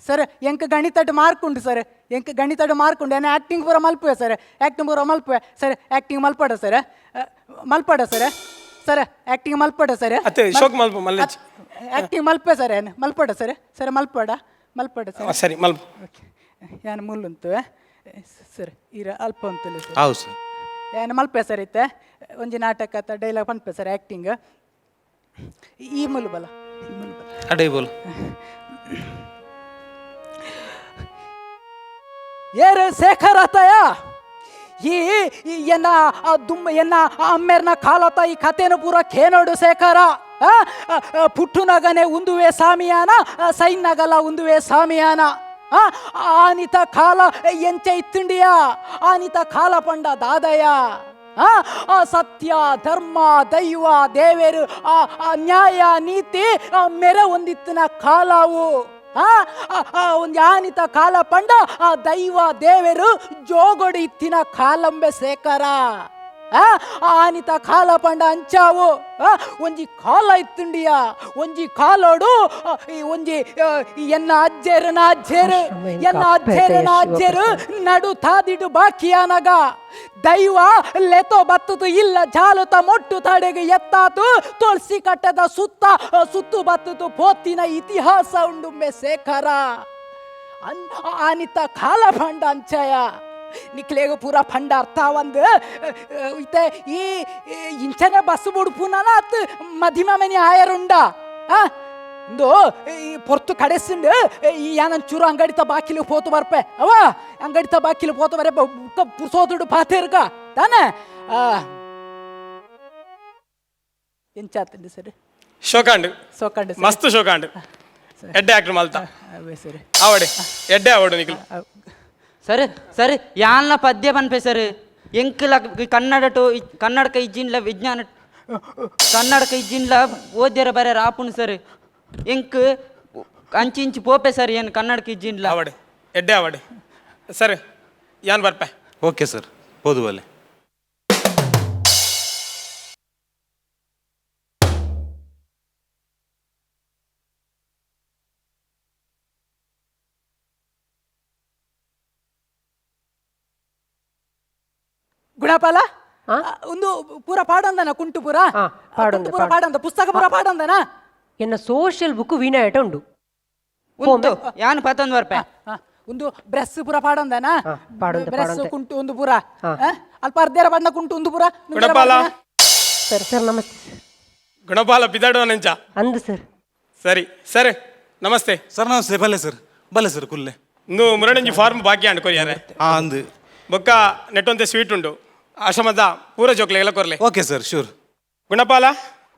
Speaker 3: sir, ಎಂಕ್ ಗಣಿತಡ್ ಮಾರ್ಕ್ ಉಂಡು ಸರ್. ಎಂಕ್ ಗಣಿತಡ್ ಮಾರ್ಕ್ ಉಂಡು. ಯಾನ್ ಆಕ್ಟಿಂಗ್ ಪೂರ ಮಲ್ಪುವೆ ಸರ್. ಆಕ್ಟಿಂಗ್ ಪೂರ ಮಲ್ಪುವೆ ಸರ್. ಆಕ್ಟಿಂಗ್ ಮಲ್ಪಡ ಸರ್, ಮಲ್ಪಡ sir. Sir acting ಮಲ್ಪಡ sir.
Speaker 7: ಅತ್ತೆ ಶೋಕ್ ಮಲ್ಪು ಮಲ್ಲೆಚ್.
Speaker 3: ಆಕ್ಟಿಂಗ್ ಮಲ್ಪೆ ಸರ್. ಏನು ಮಲ್ಪಡ ಸರ್. ಸರ್ ಮಲ್ಪಡ ಮಲ್ಪಡ ಸರ್.
Speaker 7: ಸರಿ ಮಲ್ಪು.
Speaker 3: ಓಕೆ, ಯಾನ್ ಮುಲ್ಲುಂತು ಸರ್, ಇರ ಅಲ್ಪ ಉಂತುಲೆ ಸರ್.
Speaker 6: ಹೌದು ಸರ್.
Speaker 3: ಯಾನ್ ಮಲ್ಪೆ ಸರ್, ಇತ್ತೆ ಒಂಜಿ ನಾಟಕ ಡೈಲಾಗ್ ಪನ್ಪೆ ಸರ್. ಆಕ್ಟಿಂಗ್ ಈ ಮುಲು ಬಲ, ಈ ಮುಲು ಬಲ.
Speaker 6: ಅಡೇ ಬೋಲ್.
Speaker 3: ಏರು ಶೇಖರತಯ ಈ ಎನ್ನ ದುಮ್ಮ ಎನ್ನ ಅಮ್ಮೇರ್ನ ಕಾಲತ ಈ ಕಥೆನು ಪೂರ ಕೇನೋಡು ಶೇಖರ. ಪುಟ್ಟುನಗನೆ ಉಂದುವೆ ಸಾಮಿಯಾನ, ಸೈನ್ನಗಲ ಉಂದುವೆ ಸಾಮಿಯಾನ. ಆನಿತ ಕಾಲ ಎಂಚ ಇತ್ತುಂಡಿಯ, ಆನಿತ ಕಾಲ ಪಂಡ ದಾದಯ. ಸತ್ಯ ಧರ್ಮ ದೈವ ದೇವೇರು ಆ ನ್ಯಾಯ ನೀತಿ ಮೆರೆ ಒಂದಿತ್ತಿನ ಕಾಲವು. ಒಂದು ಆನಿತ ಕಾಲ ಪಂಡ ಆ ದೈವ ದೇವರು ಜೋಗಡಿ ಇತ್ತಿನ ಕಾಲಂಬೆ ಶೇಖರ. ಆನಿತ ಕಾಲ ಪಂಡ ಅಂಚಾವು. ಒಂಜಿ ಕಾಲ ಇತ್ತುಂಡಿಯ, ಒಂಜಿ ಕಾಲೋಡು ಒಂಜಿ ಎನ್ನ ಅಜ್ಜೇರನ ಅಜ್ಜೇರು ಎನ್ನ ಅಜ್ಜೇರನ ಅಜ್ಜೇರು ನಡು ತಾದಿಡು ಬಾಕಿಯಾನಗ ದೈವ ಲೆತೋ ಬತ್ತದು ಇಲ್ಲ ಜಾಲುತ ಮೊಟ್ಟು ತಡೆಗೆ ಎತ್ತಾತು ತುಳಸಿ ಕಟ್ಟದ ಸುತ್ತ ಸುತ್ತು ಬತ್ತದು ಪೋತಿನ ಇತಿಹಾಸ ಉಂಡುಮ್ಮೆ ಶೇಖರ. ಆನಿತ ಕಾಲ ಪಂಡ ಅಂಚಯ ನಿಕ್ಲೇಗ ಪೂರ ಫಂಡ ಅರ್ಥ ಒಂದು ಇತ್ತೆ ಈ ಇಂಚನೆ ಬಸ್ ಬುಡ್ಪುನನ ಅತ್ ಮಧಿಮ ಮನಿ ಆಯರುಂಡ. ಇಂದು ಈ ಪೊರ್ತು ಕಡೆಸಿಂಡು ಈ ಯಾನನ್ ಚೂರು ಅಂಗಡಿತ ಬಾಕಿಲು ಪೋತು ಬರ್ಪೆ ಅವ ಅಂಗಡಿತ ಬಾಕಿಲು ಪೋತು ಬರೆ ಪುರ್ಸೋದುಡು ಪಾತೇರ್ಗ ತಾನೆ. ಎಂಚಾತಂడి ಸರ್?
Speaker 7: ಶೋಕಾಂಡ್
Speaker 3: ಸೋಕಂಡು
Speaker 7: ಮಸ್ತ್ ಶೋಕಾಂಡ್. ಎಡ್ಡೆ ಆಕ್ಟರ್ ಮಲ್ತ
Speaker 3: ಸರ್.
Speaker 7: ಆವಡೆ ಎಡ್ಡೆ ಆವಡು ನಿಕ್ಲು.
Speaker 4: ಸರ್ ಸರ್ ಯಾನ್ಲ ಪದ್ಯ ಪನ್ಪೆ ಸರ್. ಎಂಕ್ಲ ಕನ್ನಡ ಟು ಕನ್ನಡಕ ಇಜ್ಜಿನ್ಲ ವಿಜ್ಞಾನ ಕನ್ನಡಕ ಇಜ್ಜಿನ್ಲ ಓದ್ಯರ ಬರೆಯರ ಆಪುಣು ಸರ್. ಎಂಕ್ ಅಂಚಿ ಇಂಚಿ ಪೋಪೆ ಸರ್ ಏನು ಕನ್ನಡಕ ಇಜ್ಜಿನ್ಲ.
Speaker 7: ಆವಡೆ ಎಡ್ಡೆ ಆವಡೆ ಸರ್ ಯಾನ್ ಬರ್ಪೆ.
Speaker 6: ಓಕೆ ಸರ್ ಹೋದು ಬಲ್ಲೆ.
Speaker 3: ಗುಣಪಾಲ ಒಂದು ಪೂರ ಪಾಡಂದನ ಕುಂಟು ಪೂರ
Speaker 5: ಪಾಡಂದ,
Speaker 3: ಪೂರ ಪಾಡಂದ ಪುಸ್ತಕ ಪೂರ ಪಾಡಂದನ
Speaker 5: ಎನ್ನ ಸೋಷಿಯಲ್ ಬುಕ್ ವೀಣಾಯಟ ಉಂಡು.
Speaker 4: ಉಂಟು ಯಾನ್ ಪತ್ತೊಂದು ಬರ್ಪೆ.
Speaker 3: ಒಂದು ಬ್ರೆಸ್ ಪೂರ ಪಾಡಂದನ ಬ್ರೆಸ್ ಕುಂಟು ಒಂದು ಪೂರ ಅಲ್ಪ ಅರ್ಧೇರ ಬಣ್ಣ ಕುಂಟು ಒಂದು ಪೂರ.
Speaker 7: ಗುಣಪಾಲ
Speaker 5: ಸರ್ ಸರ್ ನಮಸ್ತೆ.
Speaker 7: ಗುಣಪಾಲ ಪಿದಾಡುವ ನಂಚ
Speaker 5: ಅಂದು ಸರ್.
Speaker 7: ಸರಿ ಸರ್ ನಮಸ್ತೆ.
Speaker 6: ಸರ್ ನಮಸ್ತೆ. ಬಲ್ಲೆ ಸರ್ ಬಲ್ಲೆ ಸರ್ ಕುಲ್ಲೆ.
Speaker 7: ಇಂದು ಮುರಳಂಜಿ ಫಾರ್ಮ್ ಬಾಕಿ ಅಂಡ್ ಕೊರಿಯಾರೆ.
Speaker 6: ಅಂದು
Speaker 7: ಬೊಕ್ಕ ನೆಟ್ಟೊಂತೆ ಸ್ವೀಟ್ ಉಂಡು ಆಶ್ರಮದ ಪೂರ ಜೋಕ್ಲೆ ಎಲ್ಲ ಕೊರ್ಲೆ.
Speaker 6: Okay sir sure.
Speaker 7: Gunapala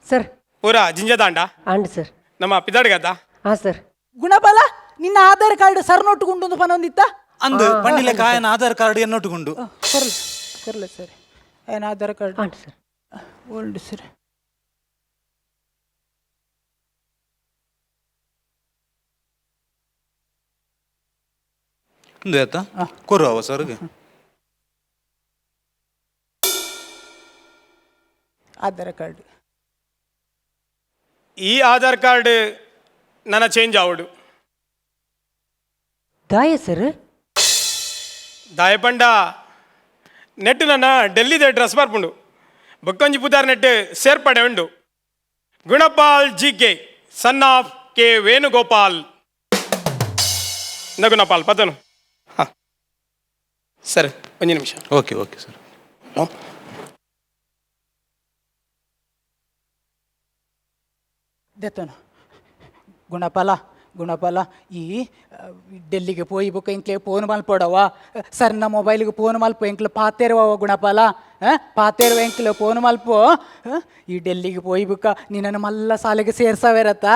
Speaker 5: sir
Speaker 7: ಪೂರ ಜಿಂಜದಾಂಡ
Speaker 5: and sir.
Speaker 7: ನಮ್ಮ ಪಿದಾಡ್ಗದ.
Speaker 5: ಹಾ ಸರ್.
Speaker 3: ಗುಣಪಾಲ ನಿನ್ನ ಆಧಾರ್ ಕಾರ್ಡ್ ಸರ್ ನೋಟುಗುಂಡು ಪನೊಂದಿತ್ತ
Speaker 6: ಅಂದು ಪಂಡಿಲೆ ಕಾಯನ ಆಧಾರ್ ಕಾರ್ಡ್ ಎನ್ನೊಟ್ಟುಗುಂಡು.
Speaker 3: ಕೊರ್ಲೆ ಕೊರ್ಲೆ ಸರ್ ಏನ Aadhaar card
Speaker 5: and sir.
Speaker 3: Old sir.
Speaker 6: ಅಂದು ಆಯ್ತಾ ಕೊರು ಅವ ಸರ್ಗೆ
Speaker 3: ಆಧಾರ್ ಕಾರ್ಡ್.
Speaker 7: ಈ ಆಧಾರ್ ಕಾರ್ಡ್ ನನ್ನ ಚೇಂಜ್ ಆವಡು.
Speaker 5: ದಾಯ ಸರ್?
Speaker 7: ದಾಯಪಂಡ ನೆಟ್ ನನ್ನ ಡೆಲ್ಲಿದ ಡ್ರೆಸ್ ಬರ್ಪುಂಡು ಬೊಕ್ಕೊಂಜಿ ಪುದಾರ್ ನೆಟ್ ಸೇರ್ಪಡೆ ಉಂಡು. Gunapal G K son of K Venugopal. ಇಂದ ಗುಣಪಾಲ್ ಪತನು. ಹಾಂ ಸರ್ ಒಂದು ನಿಮಿಷ.
Speaker 6: Okay okay sir.
Speaker 3: ದೆತ್ತನು Gunapala Gunapala ಈ ಡೆಲ್ಲಿಗೆ ಪೋಯಿ ಬೊಕ್ಕ ಎಂಕ್ಲೆ ಫೋನ್ ಮಲ್ಪೊಡವ ಸರ್ನ ಮೊಬೈಲ್ಗೆ ಫೋನ್ ಮಲ್ಪ ಎಂಕ್ಲೆ ಪಾತೇರುವ ಗುಣಪಾಲ ಪಾತೇರುವ ಎಂಕ್ಲೆ ಫೋನ್ ಮಲ್ಪೋ. ಈ ಡೆಲ್ಲಿಗೆ ಪೋಯಿ ಬೊಕ್ಕ ನಿನ್ನನ್ನು ಮಲ್ಲ ಸಾಲೆಗೆ ಸೇರ್ಸವೇರತ್ತ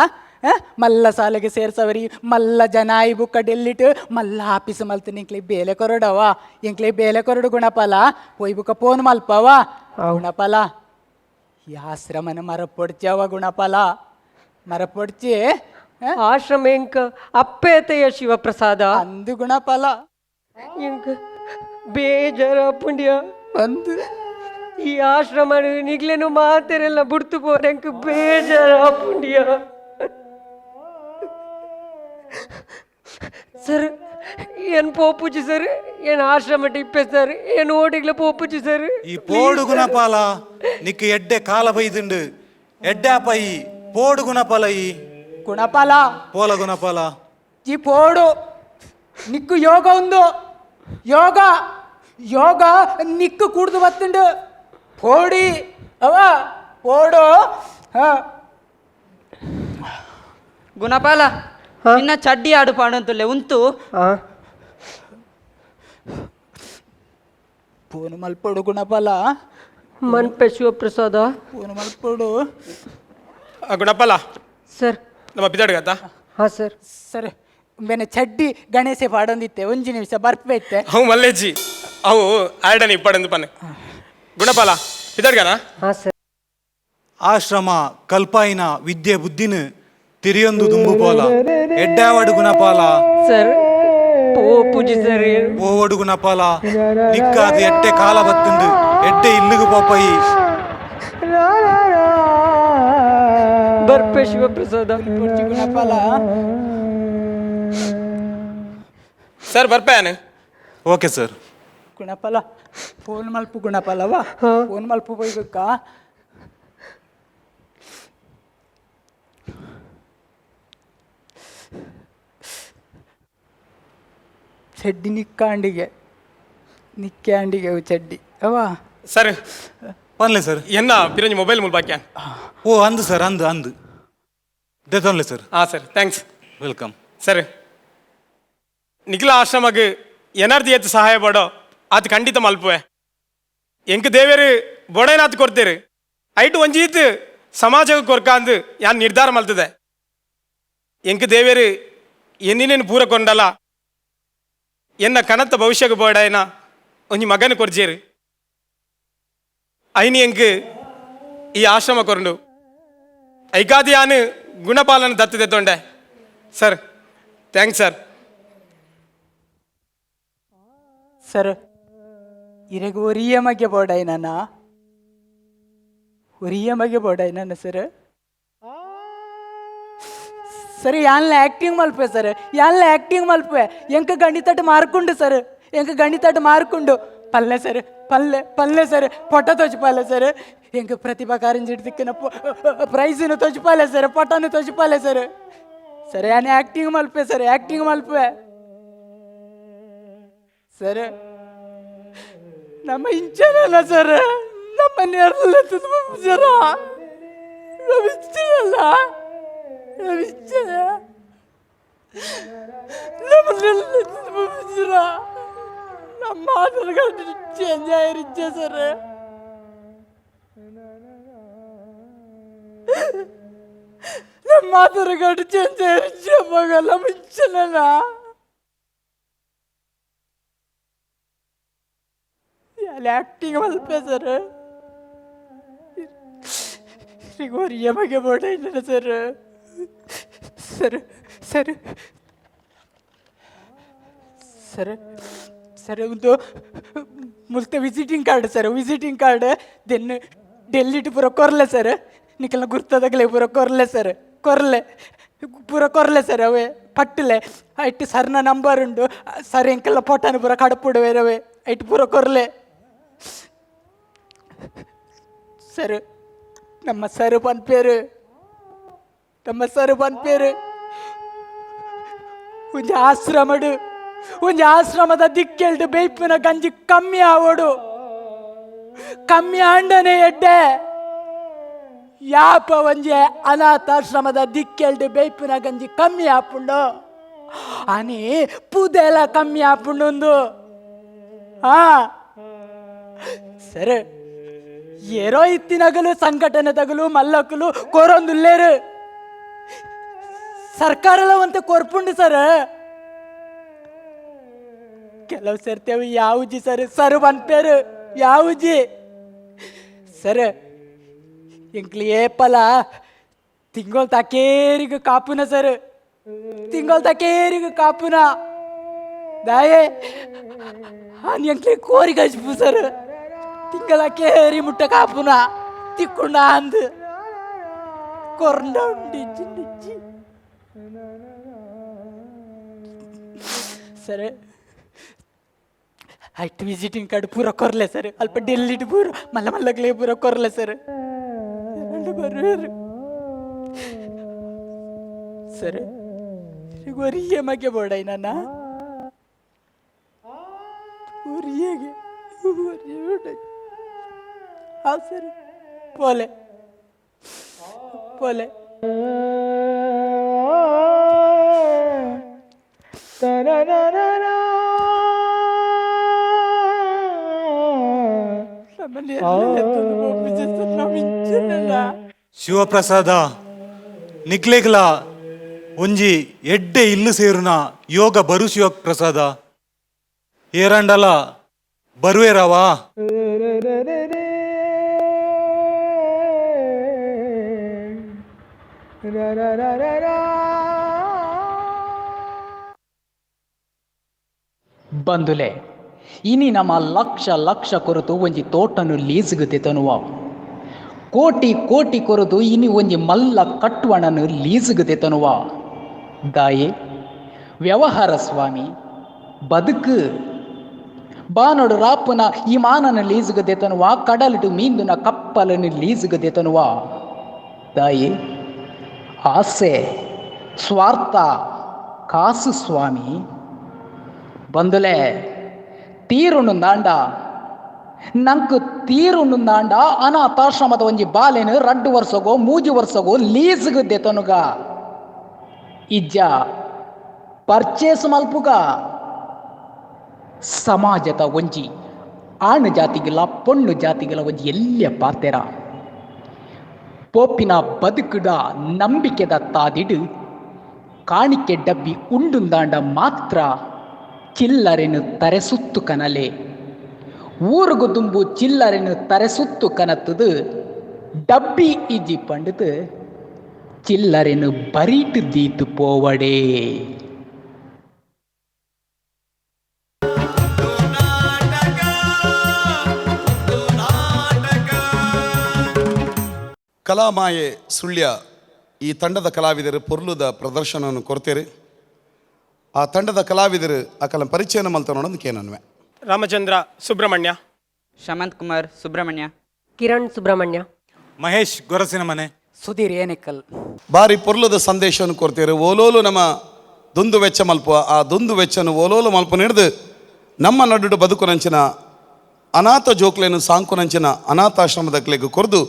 Speaker 3: ಮಲ್ಲ ಸಾಲೆಗೆ ಸೇರ್ಸವರಿ ಮಲ್ಲ ಜನ ಆಯಿ ಬುಕ್ಕ ಡೆಲ್ಲಿಟ್ ಮಲ್ಲ ಆಫೀಸ್ ಮಲ್ತೀನಿ ಎಂಕ್ಲೆ ಬೇಲೆ ಕೊರಡವ ಎಂಕ್ಲೆ ಬೇಲೆ ಕೊರಡು ಗುಣಪಾಲ ಪೋಯಿ ಬುಕ್ಕ ಫೋನ್ ಮಲ್ಪವ ಗುಣಪಾಲ. ಈ ಆಶ್ರಮನ ಮರ ಪೊಡ್ಚವ ಗುಣಪಾಲ ಮರ ಪೊಡ್ಚಿ.
Speaker 5: ಆಶ್ರಮ ಎಂಕ ಅಪ್ಪೇತಯ್ಯ ಶಿವಪ್ರಸಾದ
Speaker 3: ಅಂದು ಗುಣಪಾಲ
Speaker 5: ಎಂಕ ಬೇಜಾರ ಪುಂಡ್ಯ
Speaker 3: ಅಂದು
Speaker 5: ಈ ಆಶ್ರಮ ನಿಗ್ಲೇನು ಮಾತೆರೆಲ್ಲ ಬುಡ್ತು ಪೋರೆ ಎಂಕ ಬೇಜಾರ ಪುಂಡ್ಯ. ಸರ್ ಏನ್ ಪೋಪುಜಿ ಸರ್ ಏನ್ ಆಶ್ರಮ ಟಿಪ್ಪೆ ಸರ್ ಏನ್ ಓಡಿಗ್ಲ ಪೋಪುಜಿ ಸರ್.
Speaker 6: ಈ ಪೋಡು ಗುಣಪಾಲ ನಿಕ್ ಎಡ್ಡೆ ಕಾಲ ಬೈದುಂಡು ಎಡ್ಡೆ ಅಪ್ಪ ಈ ಪೋಡು ಗುಣಪಾಲ ಈ
Speaker 3: ಗುಣಪಾಲ
Speaker 6: ಪೋಲ ಗುಣಪಾಲ
Speaker 3: ಈ ಪೋಡು ನಿಕ್ಕು ಯೋಗ ಉಂದು ಯೋಗ ಯೋಗ ನಿಕ್ಕು ಕೂಡ್ದು ಬತ್ತುಂಡು ಪೋಡಿ ಅವ ಪೋಡು. ಹಾ
Speaker 4: ಗುಣಪಾಲ, ನಿನ್ನ ಚಡ್ಡಿ ಆಡು ಪಾಡಂತುಲ್ಲೆ ಉಂತು.
Speaker 3: ಫೋನ್ ಮಲ್ಪೊಡು ಗುಣಪಾಲ.
Speaker 5: ಮನ್ಪೆ ಶಿವಪ್ರಸಾದ.
Speaker 3: ಫೋನ್ ಮಲ್ಪೊಡು.
Speaker 7: ಗುಣಪಾಲ.
Speaker 5: ಸರ್.
Speaker 7: ನಮ್ಮ ಬಿದಾಡ್ಗತ್ತಾ?
Speaker 5: ಹಾಂ ಸರ್.
Speaker 3: ಸರ್, ಬೇನೆ ಚಡ್ಡಿ ಗಣೇಶೆ ಪಾಡೊಂದಿತ್ತೆ, ಒಂಜಿ ನಿಮಿಷ ಬರ್ಪೆ ಇತ್ತೆ.
Speaker 7: ಅವು ಮಲ್ಲೇಜಿ, ಅವು ಆಡನಿ ಇಪ್ಪಡಂದು ಪನ್ನೆ. ಗುಣಪಾಲ, ಬಿದಾಡ್ಗನಾ?
Speaker 5: ಹಾಂ ಸರ್.
Speaker 6: ಆಶ್ರಮ ಕಲ್ಪಾಯಿನ ವಿದ್ಯೆ ಬುದ್ಧಿನ ತಿರಿಯೊಂದು ದುಂಬು ಪೋಲ. ಎಡ್ಡಾವಡು ಗುಣಪಾಲ.
Speaker 5: ಸರ್, ಪೋಪುಜಿ ಸರ್.
Speaker 6: ಪೋವಡು ಗುಣಪಾಲ, ನಿಕ್ಕಾದ ಎಡ್ಡೆ ಕಾಲ ಬತ್ತುಂಡು, ಎಡ್ಡೆ ಇಲ್ಲಿಗೆ ಪೋಪಯಿ.
Speaker 5: ಬರ್ಪೆ ಶಿವಪ್ರಸಾದ.
Speaker 3: ಗುಣಪಾಲ.
Speaker 7: ಸರ್, ಬರ್ಪೇನು.
Speaker 6: Okay sir.
Speaker 3: ಗುಣಪಾಲ, ಫೋನ್ ಮಲ್ಪು ಗುಣಪಾಲವಾ, ಫೋನ್ ಮಲ್ಪು ಬೈಬೇಕಾ? ಚಡ್ಡಿ ನಿಕ್ಕಾಂಡಿಗೆ ನಿಕ್ಕಾಂಡಿಗೆ ಅವು ಚಡ್ಡಿ ಅವಾ.
Speaker 7: ಸರ್.
Speaker 6: ಪನ್ಲೆ ಸರ್.
Speaker 7: ಎನ್ನ ಪಿರಂಜಿ ಮೊಬೈಲ್ ಮೂಲ ಬಾಕ್ಯ.
Speaker 6: ಓ ಅಂದು ಸರ್, ಅಂದು ಅಂದು ದೆತೊನ್ಲೆ ಸರ್.
Speaker 7: ಹಾಂ ಸರ್, thanks.
Speaker 6: Welcome.
Speaker 7: Sir, ನಿಖಿಲ ಆಶ್ರಮಗ್ ಎನರ್ದಿ ಎತ್ತು ಸಹಾಯ ಪಡೋ ಆತ ಖಂಡಿತ ಮಲ್ಪುವೆ. ಎಂಕ್ ದೇವೇರು ಬೊಡೈನಾತ್ ಕೊಡ್ತೇರು, ಐಟು ಒಂಜೀತ್ ಸಮಾಜಕ್ಕೆ ಕೊರ್ಕಾಂದು ಯಾನ್ ನಿರ್ಧಾರ ಮಲ್ತದೆ. ಎಂಕ್ ದೇವೇರು ಎನ್ನಿನೇನು ಪೂರ ಕೊಂಡಲ್ಲ, ಎನ್ನ ಕನತ್ತ ಭವಿಷ್ಯಕ್ಕೆ ಬೋಡಾಯನ ಒಂಜಿ ಮಗನ ಕೊರ್ಜೇರು. ಐನಿ ಎಂಕ್ ಈ ಆಶ್ರಮ ಕೊರಂಡು ಐಕಾದಿ ಯಾನು ಗುಣಪಾಲನ ದತ್ತದೆ ತೊಂಡೆ ಸರ್. Thanks sir.
Speaker 3: Sir, ಇರೆಗ್ ಒರಿಯ ಮಗೆ ಬೋಡಾಯ್ನ, ಒರಿಯ ಮಗೆ ಬೋಡಾಯ್ನ ಸರ್. ಸರ್, ಯಾನ್ಲ ಆ್ಯಕ್ಟಿಂಗ್ ಮಲ್ಪೆ ಸರ್, ಯಾನ್ಲ ಆ್ಯಕ್ಟಿಂಗ್ ಮಲ್ಪೆ. ಎಂಕ ಗಣಿತಟ್ ಮಾರ್ಕುಂಡು ಸರ್, ಎಂಕ ಗಣಿತಟ್ ಮಾರ್ಕುಂಡು. ಪಲ್ಲೆ ಸರ್, ಪಲ್ಲೆ ಪಲ್ಲೆ ಸರ್, ಪೊಟ್ಟ ತೋಚಿಪಾಲೆ ಸರ್. ಎಂಕ ಪ್ರತಿಭಾ ಕಾರಂಜಿ ದಿಕ್ಕಿನ ಪ್ರೈಸಿನ ತೋಚಿಪಾಲೆ ಸರ್, ಪೊಟ್ಟನು ತೋಚಿಪಾಲೆ ಸರ್. ಸರ್, ಯಾನ್ ಆ್ಯಕ್ಟಿಂಗ್ ಮಲ್ಪೆ ಸರ್, ಆ್ಯಕ್ಟಿಂಗ್ ಮಲ್ಪೆ ಸರ್. ನಮ್ಮ ಇಂಚನಲ್ಲ ಸರ್, ನಮ್ಮ ನೇರಲ್ಲ ಸರ್, ನಮ್ಮ ಇಂಚನಲ್ಲ, ನಮ್ಮ ಇಂಚನ, ನಮ್ಮ ಸರ. ನಮ್ಮ ಆಧಾರ್ ಕಾರ್ಡ್ ಚೇಂಜ್ ಆயிருச்சு ಸರ್. ನಮ್ಮ ಆಧಾರ್ ಕಾರ್ಡ್ ಚೇಂಜ್ ಆயிருச்சு ಮಗ, ನಮ್ಮ ಇಂಚನಲ್ಲ. ಆ್ಯಕ್ಟಿಂಗ್ ಮಲ್ಪೆ ಸರ್. ಒರಿಯ ಬಗ್ಗೆ ಬೋಡ sir. Sir sir sir sir, ಒಂದು ಮುಲ್ತ visiting card sir, visiting card. Then ಡೆಲ್ಲಿಟ್ ಪೂರ ಕೊರ್ಲೆ ಸರ್, ನಿಕಲ್ನ ಗುರ್ತದಗಲೆ ಪೂರ ಕೊರ್ಲೆ ಸರ್, ಕೊರ್ಲೆ ಪೂರ ಕೊರ್ಲೆ ಸರ್. ಅವೇ ಪಟ್ಟಲೆ ಐಟ್ ಸರ್ನ ನಂಬರ್ ಉಂಡು ಸರ್, ಎಂಕೆಲ್ಲ ಪೋಟನ ಪೂರ ಕಡಪುಡು ಬೇರವೇ ಐಟ್ ಪೂರ ಕೊರ್ಲೆ ಸರ್. ನಮ್ಮ ಸರ್ ಪನ್ಪೇರು, ನಮ್ಮ ಸರ್ ಪನ್ಪೇರು, ಒಂಜಿ ಆಶ್ರಮಡು, ಒಂಜಿ ಆಶ್ರಮದ ದಿಕ್ಕೆಲ್ಡು ಬೇಯ್ಪಿನ ಗಂಜಿ ಕಮ್ಮಿ ಆವೋಡು, ಕಮ್ಮಿ ಆಂಡನೆ ಎಡ್ಡೆ. ಯಾಪ ಒಂಜಿ ಅನಾಥಾಶ್ರಮದ ದಿಕ್ಕೆಲ್ಡು ಬೇಯ್ಪಿನ ಗಂಜಿ ಕಮ್ಮಿ ಆಪುಂಡು ಅನಿ ಪುದೆಲ ಕಮ್ಮಿ ಆಪುಂಡು. ಹಾ ಸರ್, ಏರೋ ಇತ್ತಿನಗಲು ಸಂಘಟನೆ ತಗಲು ಮಲ್ಲಕ್ಕಲು ಕೋರೊಂದುಲ್ಲೇರು, ಸರ್ಕಾರಲ ಒಂತೆ ಕೊರ್ಪುಂಡು ಸರ್. ಕೆಲವು ಸರ್ತಿ ಅವು ಯಾವುಜಿ ಸರ್, ಸರ್ ಪನ್ಪೇರು ಯಾವುಜಿ ಸರ್. ಎಂಕ್ಲು ಏಪಲ ತಿಂಗೊಳ್ ತಕೇರಿಗ್ ಕಾಪುನ ಸರ್, ತಿಂಗೊಳ್ ತಕೇರಿಗ್ ಕಾಪುನ ದಾಯೆ ಆನ್ ಎಂಕ್ಲೆ ಕೋರಿ ಕಜ್ಪು ಸರ್. ತಿಂಗಳ ಕೇರಿ ಮುಟ್ಟ ಕಾಪುನ ತಿಕ್ಕುಂಡ ಅಂದ್ ಕೊರಂಡ ಉಂಡು ಇಜ್ಜಿ ಸರ್. ಐಟ್ ವಿಸಿಟಿಂಗ್ ಕಾರ್ಡ್ ಪೂರ ಕೊರ್ಲೆ ಸರ್, ಅಲ್ಪ ಡೆಲ್ಲಿಡ್ ಪೂರ ಮಲ್ಲ ಮಲ್ಲಗ್ಲೇ ಪೂರ ಕೊರ್ಲೆ ಸರ್. ಬರುವೆರು ಸರ್. ಒರಿಯೆ ಮಗೆ ಬೋಡೈ ನನ್ನ, ಒರಿಯೆಗೆ ಒರಿಯೆ ಬೋಡೈ. ಹಾಂ ಸರ್, ಪೋಲೆ ಪೋಲೆ.
Speaker 6: Shivaprasad ನಿಕ್ಲೆಗ್ಲ ಒಂಜಿ ಎಡ್ಡೆ ಇಲ್ಲು ಸೇರುನ ಯೋಗ ಬರು ಶಿವಪ್ರಸಾದ. ಏರಂಡಲ ಬರುವೇರವಾ?
Speaker 8: ಬಂದುಲೆ ಇನಿ ನಮ್ಮ ಲಕ್ಷ ಲಕ್ಷ ಕೊರತು ಒಂಜಿ ತೋಟನು ಲೀಸ್ಗ್ ದೆತೊನುವ, ಕೋಟಿ ಕೋಟಿ ಕೊರತು ಇನಿ ಒಂಜಿ ಮಲ್ಲ ಕಟ್ವಣನು ಲೀಸ್ಗ್ ದೆತೊನುವ. ದಾಯೆ ವ್ಯವಹಾರ ಸ್ವಾಮಿ, ಬದುಕು ಬಾನೋಡು ರಾಪುನ ಇಮಾನನ ಲೀಸ್ಗ್ ದೆತೊನುವ, ಕಡಲಿಟು ಮೀಂದುನ ಕಪ್ಪಲನು ಲೀಸ್ಗ್ ದೆತೊನುವ. ದಾಯೆ ಆಸೆ ಸ್ವಾರ್ಥ ಕಾಸು ಸ್ವಾಮಿ. ಬಂದುಲೆ ತೀರುನುಂದಾಂಡ ನಂಕು ತೀರುನುಂದಾಂಡ ಅನಾಥಾಶ್ರಮದ ಒಂಜಿ ಬಾಲೆನು 2 ವರ್ಷಗೋ 3 ವರ್ಷಗೋ ಲೀಸ್ಗ್ ದೆತೊನುಗ, ಇಜ್ಜ ಪರ್ಚೇಸ್ ಮಲ್ಪುಗ. ಸಮಾಜದ ಒಂಜಿ ಆಣು ಜಾತಿಗಿಲ್ಲ ಪೊಣ್ಣು ಜಾತಿಗಿಲ್ಲ ಒಂಜಿ ಎಲ್ಲಿಯ ಪಾತೆರ ಪೋಪಿನ ಬದುಕುಡ ನಂಬಿಕೆದ ತಾದಿಡು ಕಾಣಿಕೆ ಡಬ್ಬಿ ಉಂಡುಂದಾಂಡ ಮಾತ್ರ ಚಿಲ್ಲರೆನು ತರೆಸುತ್ತು ಕನಲೆ, ಊರುಗು ದುಂಬು ಚಿಲ್ಲರೆನು ತರೆಸುತ್ತು ಕನತ್ತದು ಡಬ್ಬಿ ಇಜ್ಜಿ ಪಂಡದು ಚಿಲ್ಲರೆನು ಬರೀಟು ದೀತು ಪೋವಡೇ.
Speaker 2: ಕಲಾಮಾಯೆ ಸುಳ್ಯ ಈ ತಂಡದ ಕಲಾವಿದರು ಪೊರ್ಲುದ ಪ್ರದರ್ಶನವನ್ನು ಕೊಡ್ತೇವೆ. ಆ ತಂಡದ ಕಲಾವಿದರು ಆ ಕಲ ಪರಿಚಯನ ಮಲ್ತ ನೋಡೋದು ಕೇನನ್ವೆ.
Speaker 7: ರಾಮಚಂದ್ರ ಸುಬ್ರಹ್ಮಣ್ಯ,
Speaker 4: ಶಮಂತ್ ಕುಮಾರ್ ಸುಬ್ರಹ್ಮಣ್ಯ,
Speaker 5: ಕಿರಣ್ ಸುಬ್ರಹ್ಮಣ್ಯ,
Speaker 6: ಮಹೇಶ್ ಗೊರಸಿನ ಮನೆ,
Speaker 3: ಸುಧೀರ್ ಏನಿಕಲ್.
Speaker 2: ಬಾರಿ ಪೊರ್ಲುದ ಸಂದೇಶವನ್ನು ಕೊಡ್ತೇವೆ. ಓಲೋಲು ನಮ್ಮ ದುಂದು ವೆಚ್ಚ ಮಲ್ಪ, ಆ ದುಂದು ವೆಚ್ಚನು ಓಲೋಲು ಮಲ್ಪ ಹಿಡಿದು ನಮ್ಮ ನಡುಡು ಬದುಕುನಂಚಿನ ಅನಾಥ ಜೋಕ್ಲೇನು ಸಾಂಕುನಂಚಿನ ಅನಾಥಾಶ್ರಮದ ಕ್ಲೆಗ್ ಕೊರ್ದು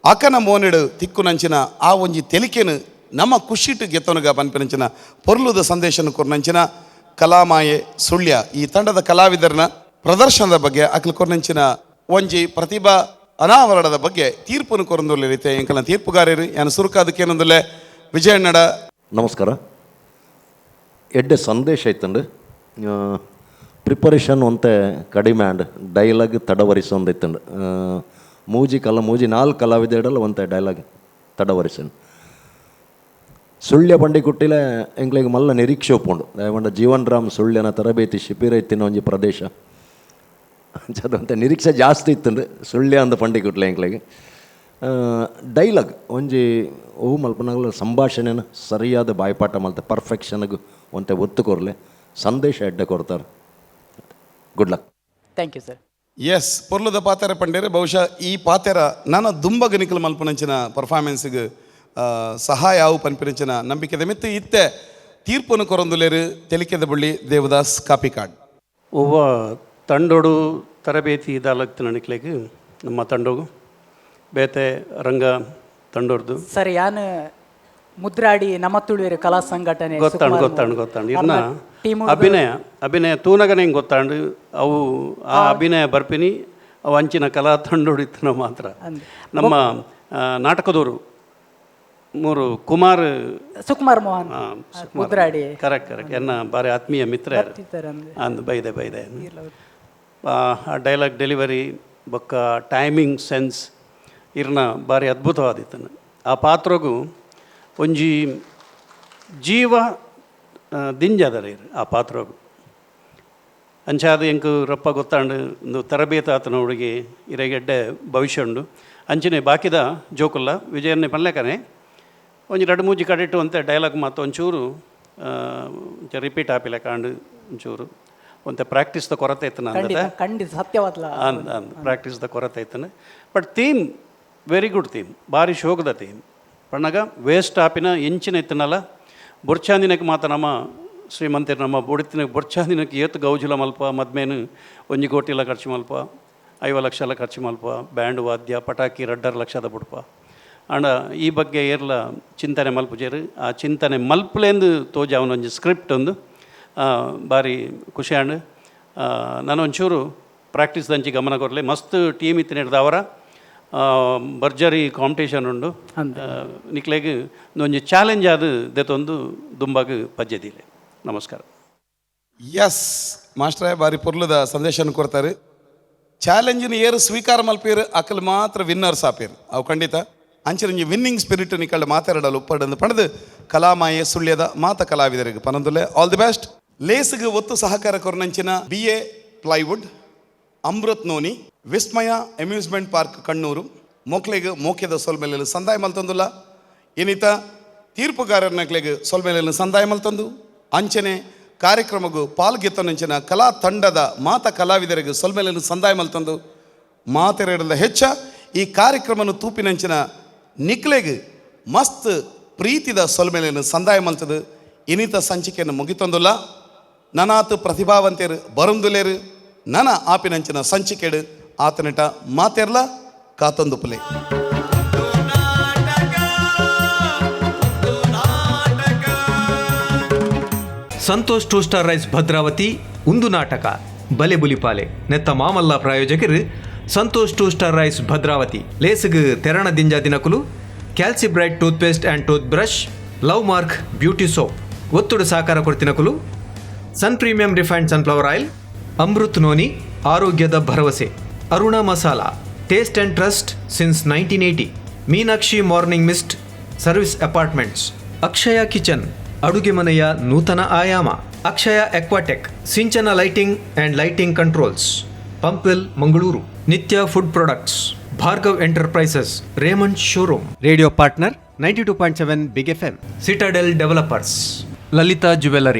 Speaker 2: ಅಕನ ಮೋನೆಡು ತಿಕ್ಕುನಂಚಿನ ಆ ಒಂಜಿ ತೆಲಿಕೆನು ನಮ್ಮ ಖುಷಿಟು ಗೆತ್ತೊನಗ ಪನ್ಪಿನಂಚಿನ ಪೊರ್ಲುದ ಸಂದೇಶನ ಕೊರ್ನಂಚಿನ ಕಲಾಮಾಯೆ ಸುಳ್ಯ ಈ ತಂಡದ ಕಲಾವಿದರನ ಪ್ರದರ್ಶನದ ಬಗ್ಗೆ ಅಕ್ಲು ಕೊರ್ನಂಚಿನ ಒಂಜಿ ಪ್ರತಿಭಾ ಅನಾವರಣದ ಬಗ್ಗೆ ತೀರ್ಪುನು ಕೊರಂದುಲ್ಲೆ ರೀತಿ ಎಂಕಲ್ನ ತೀರ್ಪುಗಾರರು ಯಾನು ಸುರುಕಾದಕ್ಕೇನೊಂದುಲ್ಲೆ ವಿಜಯಣ್ಣಡ.
Speaker 9: ನಮಸ್ಕಾರ. ಎಡ್ಡೆ ಸಂದೇಶ ಐತಂಡು ಪ್ರಿಪರೇಷನ್ ಒಂತೆ ಕಡಿಮೆ ಆಂಡ್ ಡೈಲಾಗ್ ತಡವರಿಸೊಂದಿತ್ತಂಡು. ಮೂಜಿ ಕಲ ಮೂಜಿ ನಾಲ್ಕು ಕಲಾವಿದೆಡಲ್ಲ ಒಂತೆ ಡೈಲಾಗ್ ತಡವರಿಸನ್. ಸುಳ್ಯ ಬಂಡಿಕುಟ್ಟಿಲೆ ಎಂಕ್ಲೆಗ್ ಮಲ್ಲ ನಿರೀಕ್ಷೆ ಒಪ್ಪುಂಡು. ದಯವಂಡ ಜೀವನ್ ರಾಮ್ ಸುಳ್ಯನ ತರಬೇತಿ ಶಿಬಿರ ಇತ್ತಿನ ಒಂಜಿ ಪ್ರದೇಶ ಅಂಚಾದಂತೆ ನಿರೀಕ್ಷೆ ಜಾಸ್ತಿ ಇತ್ತಂಡು ಸುಳ್ಯ ಅಂದ ಪಂಡಿಕುಟ್ಲೆ ಎಂಕ್ಲೆಗ್. ಡೈಲಾಗ್ ಒಂಜಿ ಅವು ಮಲ್ಪನಾಗಲ ಸಂಭಾಷಣೆನ ಸರಿಯಾದ ಬಾಯ್ಪಾಠ ಮಲ್ತೆ ಪರ್ಫೆಕ್ಷನ್ಗೆ ಒಂತೆ ಒತ್ತು ಕೊರ್ಲೆ ಸಂದೇಶ ಎಡ್ಡೆ ಕೊಡ್ತಾರೆ. Good luck.
Speaker 3: Thank you sir.
Speaker 2: Yes, ಪೊರ್ಲುದ ಪಾತೆರ ಪಂಡೇರೆ ಬಹುಶಃ ಈ ಪಾತೆರ ನನ್ನ ದುಂಬಗನಿಕಲ್ ಮಲ್ಪನಂಚಿನ ಪರ್ಫಾರ್ಮೆನ್ಸ್ಗೆ ಸಹಾಯ ಅವು ಪನ್ಪಿನಂಚಿನ ನಂಬಿಕೆದ ಮಿತ್ತು ಇತ್ತೆ ತೀರ್ಪುನು ಕೊರೊಂದುಲೇರು ತೆಲಿಕೆದ ಬಳ್ಳಿ ದೇವದಾಸ್ ಕಾಪಿಕಾಡ್.
Speaker 10: ಒವ್ವ ತಂಡೋಡು ತರಬೇತಿ ಇದಾಲಕ್ತು ನನಕ್ಲೆಗ್ ನಮ್ಮ ತಂಡೋಗು ಬೇತೆ ರಂಗ ತಂಡೋರ್ದು.
Speaker 3: ಸರ್ ಯಾನ್ ಮುದ್ರಾಡಿ ನಮ್ಮ ತುಳುವೇರು ಕಲಾ ಸಂಘಟನೆ
Speaker 10: ಗೊತ್ತಾಂಡು ಗೊತ್ತಾಂಡು ಗೊತ್ತಾಂಡು ಇರ್ನ ಅಭಿನಯ ಅಭಿನಯ ತೂನಗನೆ ಹಿಂಗೆ ಗೊತ್ತಾಂಡು ಅವು ಆ ಅಭಿನಯ ಬರ್ಪಿನಿ ಅವು ಅಂಚಿನ ಕಲಾ ತಂಡೋಡಿತ್ತನ ಮಾತ್ರ. ನಮ್ಮ ನಾಟಕದವರು ಮೂರು ಕುಮಾರ್
Speaker 3: ಸುಕುಮಾರ್ ಮೋಹನ್ ಮುದ್ರಾಡಿ.
Speaker 10: ಕರೆಕ್ಟ್ ಕರೆಕ್ಟ್ ಎನ್ನ ಬಾರಿ ಆತ್ಮೀಯ ಮಿತ್ರ ಅಂದ್ ಬೈದೆ ಬೈದೆ ಆ ಡೈಲಾಗ್ ಡೆಲಿವರಿ ಬೊಕ್ಕ ಟೈಮಿಂಗ್ ಸೆನ್ಸ್ ಇರ್ನ ಭಾರಿ ಅದ್ಭುತವಾದಿತ್ತನ. ಆ ಪಾತ್ರಗೂ ಒಂಜಿ ಜೀವ ದಿಂಜದರ ಇರು ಆ ಪಾತ್ರಗೂ. ಅಂಚಾದ ಎಂಕು ರಪ್ಪ ಗೊತ್ತಾಂಡು ಒಂದು ತರಬೇತು ಆತನ ಹುಡುಗಿ ಇರೆಗೆಡ್ಡೆ ಭವಿಷ್ಯ ಉಂಡು. ಅಂಚನೆ ಬಾಕಿದ ಜೋಕುಲ್ಲ ವಿಜಯನ್ನೇ ಪನ್ಲೆಕನೆ ಒಂಜಿ ರಡ್ಡು ಮೂಜಿ ಕಡೆಟು ಅಂತೆ ಡೈಲಾಗ್ ಮಾತು ಒಂಚೂರು ರಿಪೀಟ್ ಆಪಿಲ್ಲ ಕಾಂಡು ಒಂಚೂರು ಒಂತೆ ಪ್ರಾಕ್ಟೀಸ್ದ ಕೊರತೆ ಇತ್ತು
Speaker 3: ಖಂಡಿತ ಖಂಡಿತ ಸತ್ಯವಾದ್ಲ
Speaker 10: ಅಂದ್ ಅಂದ್ ಪ್ರಾಕ್ಟೀಸ್ದ ಕೊರತೆ ಇತ್ತನ. But theme very good theme, ಭಾರಿ ಶೋಕದ ಥೀಮ್. ಪಣ್ಣಗ ವೇಸ್ಟ್ ಆಪಿನ ಎಂಚಿನ ಇತ್ತನಲ್ಲ ಬೊರ್ಚಾಂದಿನಕ್ಕೆ ಮಾತ ನಮ್ಮ ಶ್ರೀಮಂತರು ನಮ್ಮ ಬೊಡಿತಿನ ಬೊರ್ಚಾಂದಿನಕ್ಕೆ ಏತು ಗೌಜುಲ ಮಲ್ಪ ಮದ್ಮೇನು ಒಂಜಿ ಕೋಟಿಲ ಖರ್ಚು ಮಲ್ಪ 50 ಲಕ್ಷ ಎಲ್ಲ ಖರ್ಚು ಮಲ್ಪ ಬ್ಯಾಂಡ್ ವಾದ್ಯ ಪಟಾಕಿ 2.5 ಲಕ್ಷದ ಬುಡ್ಪ. ಅಂಡ ಈ ಬಗ್ಗೆ ಏರ್ಲ ಚಿಂತನೆ ಮಲ್ಪುಜೇರು ಆ ಚಿಂತನೆ ಮಲ್ಪಲೇಂದು ತೋಜಾವನ ಒಂಜಿ ಸ್ಕ್ರಿಪ್ಟ್ ಒಂದು ಭಾರಿ ಖುಷಿ ಆಂಡ್. ನಾನು ಒಂಚೂರು ಪ್ರಾಕ್ಟೀಸ್ ದಂಚಿ ಗಮನ ಕೊರಲೆ. ಮಸ್ತ್ ಟೀಮ್ ಇತ್ತಿನ ಅವರ ಭರ್ಜರಿ ಕಾಂಪಿಟೇಷನ್ ಉಂಡು. ನಿಕ್ಲೆಗ್ ಒಂಜಿ ಚಾಲೆಂಜ್ ಆದ್ ದೆತೊಂದು ದುಂಬಾಗ್ ಪಜ್ಜೆದಿಲೆ. ನಮಸ್ಕಾರ.
Speaker 2: ಎಸ್ ಮಾಸ್ಟ್ರೇ, ಬಾರಿ ಪೊರ್ಲುದ ಸಂದೇಶನ ಕೊರ್ತಾರೆ. ಚಾಲೆಂಜ್ನ ಏರು ಸ್ವೀಕಾರ ಮಲ್ಪೇರು ಅಕಲ್ ಮಾತ್ರ ವಿನ್ನರ್ಸ್ ಆಪೇರು. ಅವು ಖಂಡಿತ ಅಂಚಿನ ವಿನ್ನಿಂಗ್ ಸ್ಪಿರಿಟ್ ನಿಕಲ್ಡ ಮಾತಾಡಲು ಉಪ್ಪಡಂದು ಪಣದು ಕಲಾಮಾಯೆ ಸುಳ್ಯದ ಮಾತ ಕಲಾವಿದರಿಗೆ ಪನೊಂದುಲ್ಲೆ. All the best. ಲೇಸ್ಗೆ ಒತ್ತು ಸಹಕಾರ ಕೊರ್ನಂಚಿನ B A plywood, Amrit noni, Vismaya amusement park Kannur ಮೋಕ್ಲೆಗ್ ಮೋಕೆದ ಸೊಲ್ಮೆಲೆಲು ಸಂದಾಯ ಮಲ್ತೊಂದುಲ್ಲ. ಇನ್ನಿತ ತೀರ್ಪುಗಾರನಕ್ಲೆಗ್ ಸೊಲ್ಮೆಲೆಲು ಸಂದಾಯ ಮಲ್ತೊಂದು ಅಂಚನೆ ಕಾರ್ಯಕ್ರಮಗೂ ಪಾಲ್ಗೆತ್ತೊನಂಚಿನ ಕಲಾ ತಂಡದ ಮಾತ ಕಲಾವಿದರಿಗೆ ಸೊಲ್ಮೆಲೆಲು ಸಂದಾಯ ಮಲ್ತೊಂದು ಮಾತೆರೆಡದ ಹೆಚ್ಚ ಈ ಕಾರ್ಯಕ್ರಮನು ತೂಪಿನಂಚಿನ ನಿಕ್ಲೆಗ್ ಮಸ್ತ್ ಪ್ರೀತಿದ ಸೊಲ್ಮೆಲೆನು ಸಂದಾಯ ಮಲ್ತದು ಇನಿತ ಸಂಚಿಕೆಯನ್ನು ಮುಗಿತೊಂದುಲ್ಲ. ನನಾತ್ ಪ್ರತಿಭಾವಂತೆರು ಬರುಂದುಲೇರು ನನ ಆಪಿನಂಚಿನ ಸಂಚಿಕೆಡು ಆತನಿಟ ಮಾತೆರ್ಲ ಕಾತೊಂದುಪುಲೆ.
Speaker 11: Santosh two star rice Bhadravati ಉಂದು ನಾಟಕ ಬಲೆ ಬುಲಿಪಾಲೆ ನೆತ್ತ ಮಾಮಲ್ಲ ಪ್ರಾಯೋಜಕರು Santosh two star rice Bhadravati. ಲೇಸುಗು ತೆರಣ ದಿಂಜ ದಿನಕುಲು Calcibright toothpaste and tooth brush, love mark beauty soap. ಒತ್ತುಡು ಸಾಕಾರ ಕೊಡ್ತಿನಕುಲು Sun premium refined sunflower oil, Amrit noni ಆರೋಗ್ಯದ ಭರವಸೆ, Aruna masala taste and trust since 1980, Meenakshi morning mist service apartments, Akshaya kitchen ಅಡುಗೆ ಮನೆಯ ನೂತನ ಆಯಾಮ, Akshaya Aquatech Sinchana lighting and lighting controls, Pumpwell Mangaluru, Nithya food products, Bhargav enterprises, Raymond showroom,
Speaker 12: radio partner 92.7 big FM,
Speaker 11: citadel developers, Lalitha jewellery.